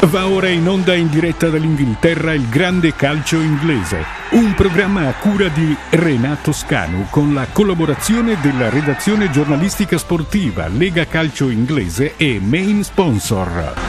Va ora in onda in diretta dall'Inghilterra il grande calcio inglese, un programma a cura di Renato Scanu con la collaborazione della redazione giornalistica sportiva Lega Calcio Inglese e main sponsor.